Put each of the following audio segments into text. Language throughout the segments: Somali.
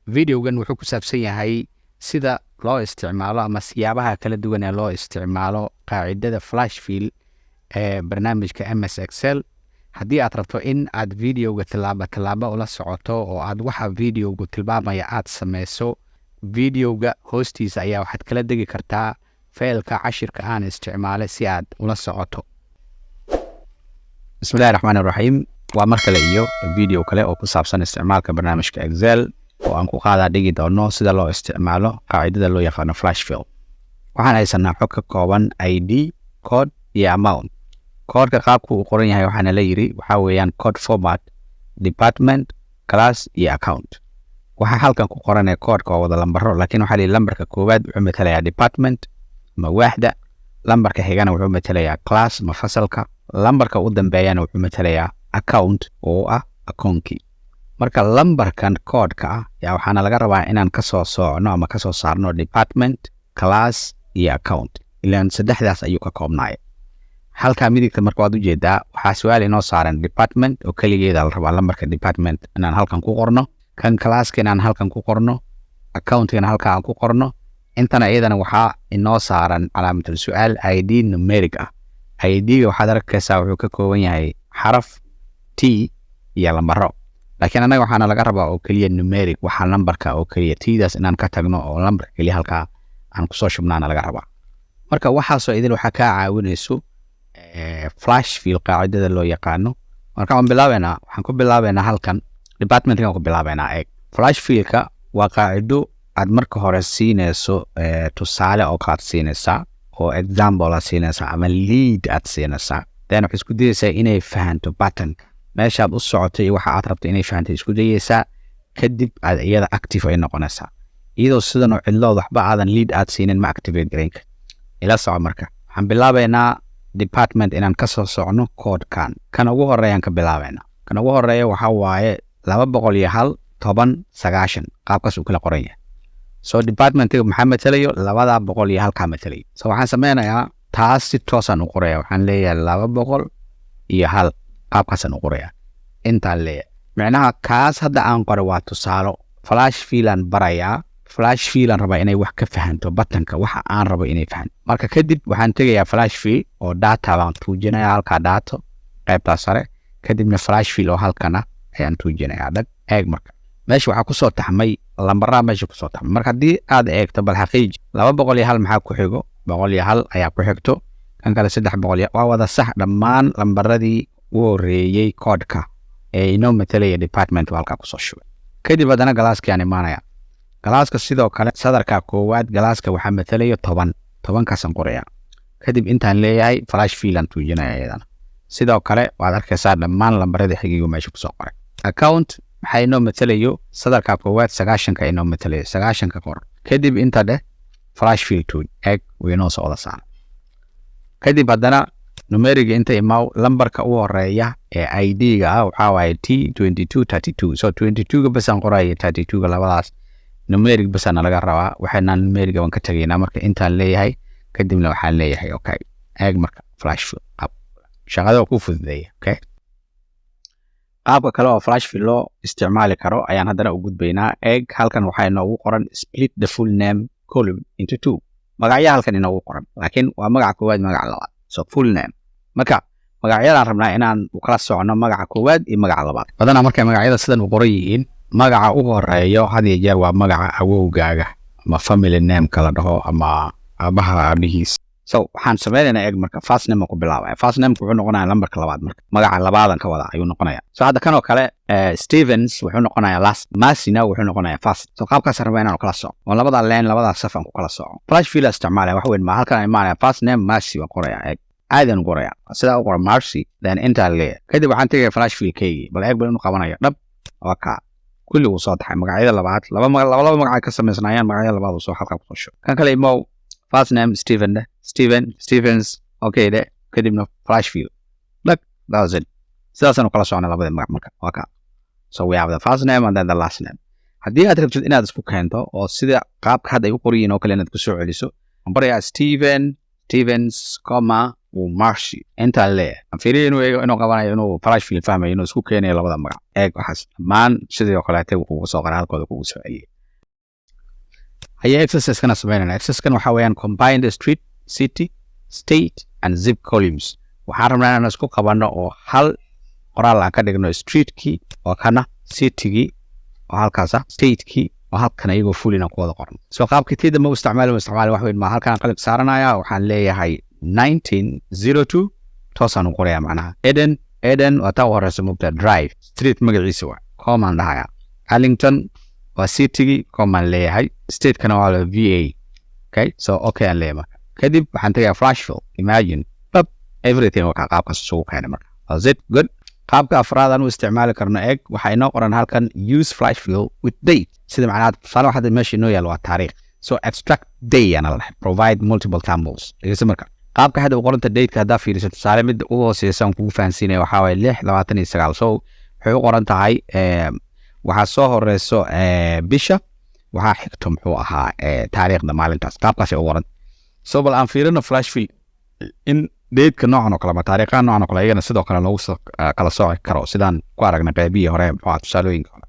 Videogan wuxuu ku saabsan yahay sida loo isticmaalo ama siyaabaha kala duwan ee loo isticmaalo qaacidada flash fill ee barnaamijka MS Excel. Haddii aad rabto in aad videoga tilaabo tilaabo ula socoto oo aad waxa videogu tilmaamaya aad sameyso, videoga hoostiisa ayaa waxaad kala degi kartaa faylka cashirka aan isticmaalay si aad ula socoto. Bismillahi raxmaani raxiim. Waa mar kale iyo video kale oo ku saabsan isticmaalka barnaamijka Excel oo aan ku qaadaa dhigi doono sida loo isticmaalo qaacidada loo yaqaano flash fill. Waxaan haysanaa xog ka kooban ID, code iyo amount. Koodhka qaabku uu qoran yahay waxaana la yiri waxaa weeyaan code format, department, class iyo account. Waxaa halkan ku qoran ee koodhka waa wada lambaro, laakiin waxaa la yidhi lambarka koowaad wuxuu matalayaa department ama waaxda, lambarka xigana wuxuu matalayaa class ama fasalka, lambarka u dambeeyana wuxuu matalayaa account oo ah akoonkii. Marka lambarkan koodhka ah yaa waxaana laga rabaa inaan kasoo soocno ama kasoo saarno department, class iyo account, ilaan saddexdaas ayuu ka koobnaaya. Halkaa midigta marka waad ujeedaa, waxaa su-aal inoo saaran department oo keligeeda la rabaa lambarka department inaan halkan ku qorno, kan classka inaan halkan ku qorno, accountkana halka aan ku qorno. Intana iyadana waxaa inoo saaran calaamatul su-aal ID numeric ah. ID-ga waxaad arkaysaa wuxuu ka kooban yahay xaraf T iyo lambaro, laakiin annaga waxaana laga rabaa oo keliya numeric, waxaa lambarka oo keliya T-daas inaan ka tagno oo lambarka keliya halkaa aan kusoo shubnaana laga rabaa. Marka waxaasoo idil waxaa kaa caawinayso flash fill qaacidada loo yaqaano. Marka waan bilaabeynaa, waxaan ku bilaabeynaa halkan departmentkan ku bilaabeynaa. Eeg, flash fillka waa qaacido aad marka hore siinayso tusaale oo kalaad siinaysaa oo example aad siinaysaa ama lead aad siinaysaa. Then waxay isku dayeysaa inay fahanto patternka meeshaad u socotay iyo waxa aad rabto inay fahanto isku dayeysaa. Kadib aad iyada active ay noqonaysaa. Iyadoo sidan oo cidlood waxba aadan lead aad siinin ma activate garayn kartid. Ila soco. Marka waxaan bilaabaynaa department inaan kasoo socno koodhkan. Kan ugu horeeyaan ka bilaabaynaa. Kan ugu horeeya waxaa waaye 201 10 90, qaabkaas uu kala qoran yahay. So departmentiga maxaa matalayo? 201-kaa matalayo. So waxaan sameynayaa, taas si toosaan u qoraya. Waxaan leeyahay 201, qaabkaasaan u qoraya. Intaan leeyahay, micnaha kaas hadda aan qoray waa tusaalo. Flash fillan barayaa, flash fillan rabaa inay wax ka fahanto patternka, waxa aan rabo inay fahanto. Marka kadib waxaan tegayaa flash fill oo data baan tuujinayaa, halkaa data qaybtaa sare. Kadibna flash fill oo halkana ayaan tuujinayaa. Dhag, eeg. Marka meesha waxaa kusoo taxmay lambaraa meesha kusoo taxmay. Marka haddii aad eegto, bal xaqiiji, 201 maxaa ku xigo? 101 ayaa ku xigto. Kan kale 300 waa wada sax. Dhammaan lambaradii u horeeyey koodhka ee inoo matalaya department waa halkaa kusoo shubay. Kadib haddana classkii aan imaanaya. Classka sidoo kale sadarka koowaad classka waxaa matalaya 10, 10-kaasaan qoraya. Kadib intaan leeyahay, flash fillan tuujinaya iyadana. Sidoo kale waad arkaysaa dhammaan lambaradii xigigu meesha kusoo qoray. Account maxaa inoo matalayo? Sadarka koowaad 90-ka inoo matalayo, 90-ka qor. Kadib inta dheh, flash fill tuuj. Eeg, wuu inoo soo wada saara. Kadib haddana numeriga inta imaw. Lambarka u horeeya ee ID-ga ah waxaa waaye T 22 32. So 22-ga basaan qoraya, 32-ga, labadaas numeric basaana laga rabaa. Waxaynaan numeriga waan ka tegaynaa. Marka intaan leeyahay, kadibna waxaan leeyahay okay. Eeg, marka flash fill qaab shaqada ku fududeeya. Okay, qaabka kale oo flash fill loo isticmaali karo ayaan haddana u gudbaynaa. Eeg, halkan waxaa inoogu qoran "split the full name column into two". Magacya halkan inoogu qoran, laakiin waa magaca koowaad, magaca labaad. So full name, marka magacyadaan rabnaa inaan u kala socno magaca koowaad iyo magaca labaad. Badanaa markay magacyada sidan u qoran yihiin, magaca u horeeyo had iyo jeer waa magaca awowgaaga ama family nameka la dhaho ama aabaha aabihiis. So waxaan sameynaynaa, eeg, marka first name ku bilaabaya. First name wuxuu noqonayaa lambarka labaad. Marka magaca labaadan ka wada ayuu noqonaya. So hadda kan oo kale Stevens wuxuu noqonayaa last, Masina wuxuu noqonayaa first. So qaabkaas rabaa inaan kala soco oo labada line, labada saf aan ku kala soco. Flash fill isticmaalaya, wax weyn ma. Halkan aan imaanaya, first name Marcy waan qoraya. Eeg, aadan u qoraya, sidaa u qora Marcy. Then intaa leeyahay. Kadib waxaan tegaya flash fill keygii. Bal eeg, bal inuu qabanayo. Dhab, waa kaa, kulli wuu soo taxay magacyada labaad. Laba magac, laba laba magac ay ka samaysnaayaan, magacyada labaad uu soo halkaa kusoo shubay. Kan kale imow, first name Stephen dheh, Stephen, Stevens, okay dheh. Kadibna flash fill, dhag. That's it. Sidaasaan u kala socnay labadii magac. Marka waa kaa. So we have the first name and then the last name. Haddii aad rabtid inaad isku keento oo sida qaabka hadda ay u qoryihiin oo kale inaad kusoo celiso, waxaan qorayaa Stephen Stevens comma Marcy. Intaan leeyahay, aan fiiriyo inuu eego inuu qabanayo, inuu flash fill fahmayo, inuu isku keenayo labada magac. Eeg, waxaas dhammaan sidii oo kaleete kugu soo qoray, halkooda kugu soo celiyay. Haye, exercise-kana sameynayna. Exercise-kan waxaa weeyaan combine the street, city, state and zip columns. Waxaan rabnaa inaan isku qabanno oo hal qoraal aan ka dhigno streetkii oo kana, citygii oo halkaasa, statekii oo halkan, iyagoo full inaan ku wada qorno. So qaabka tii dambe u isticmaali wax weyn ma halkaan qalib saaranaya. Waxaan leeyahay 1902, toosaan u qoraya macnaha. Eden waa taa u horeysa mugta. Drive, street magaciisa waa, comma aan dhahaya. Arlington waa citygii, comma aan leeyahay. Statekana waa la VA. Okay, so okay aan leeyahay. Marka kadib waxaan tegayaa flash fill. Imagine, bab, everything waa qaabkaas isugu keenay. Marka was it good? Qaabka afraad aan u isticmaali karno, eeg, waxaa inoo qoran halkan use flash fill with date. Sida macnaha tusaale waxaa meesha inoo yaal waa taariikh. So extract day ana la dhahay, provide multiple samples. Dhegeyso marka qaabka hadda u qoranta dateka. Haddaa fiiriso tusaale midda ugu hooseysa aan kugu fahansiinaya waxaa waaye 6/29. So waxay u qoran tahay waxaa soo horeyso bisha, waxaa xigto muxuu ahaa taariikhda maalintaas. Qaabkaasay u qoran. So bal aan fiirino flash fill in dateka noocan oo kale ama taariikhaha noocan oo kale iyagana sidoo kale loogu soo kala sooci karo, sidaan ku aragnay qeybihii hore, muxuu ahaa, tusaalooyinka hore.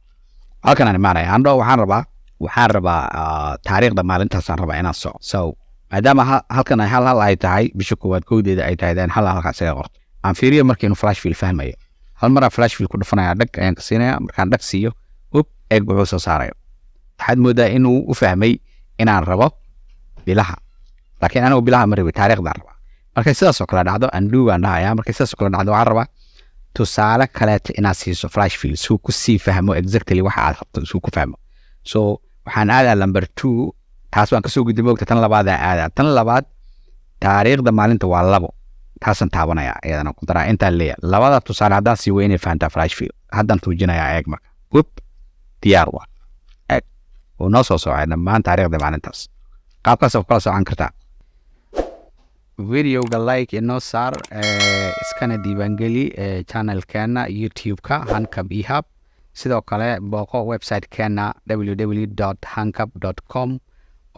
Halkan aan imaanaya, aan dhaho waxaan rabaa taariikhda maalintaasaan rabaa inaan soco. So maadaama halkan ay hal hal ay tahay, bisha koowaad kowdeeda ay tahay, then hal halkaas iga qorto. Aan fiiriyo marka inuu flash fill fahmayo. Hal maraan flash fill ku dhufanaya, dhag ayaan ka siinaya. Markaan dhag siiyo, up, eeg wuxuu soo saarayo. Waxaad moodaa inuu u fahmay inaan rabo bilaha, laakiin anigu bilaha ma rabi, taariikhdaan rabaa. Markay sidaas oo kale dhacdo, undo baan dhahayaa. Markay sidaas oo kale dhacdo, waxaan rabaa tusaale kaleeta inaad siiso flash fill suu ku sii fahmo exactly waxa aad rabto suu ku fahmo. So waxaan aadaa number two. Taas waan kasoo gudbay mogta. Tan labaadaa aadaa. Tan labaad taariikhda maalinta waa 2. Taasaan taabanaya, iyadana ku daraa intaan leeyahay. Labada tusaale haddaan sii way inay fahantaa flash fill. Haddaan tuujinayaa, eeg marka. Whoop, diyaar waa. Eeg, wuu noo soo soocay dhammaan taariikhda maalintaas. Qaabkaas oo kala socan kartaa. Videoga like inoo saar, iskana diiwaangeli channelkeena YouTube-ka Hankab eHub. Sidoo kale booqo website-keena www.hankab.com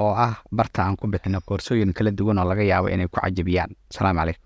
oo ah barta aan ku bixino koorsooyin kala duwan oo laga yaabo inay ku cajabiyaan. Asalaamu calaykum.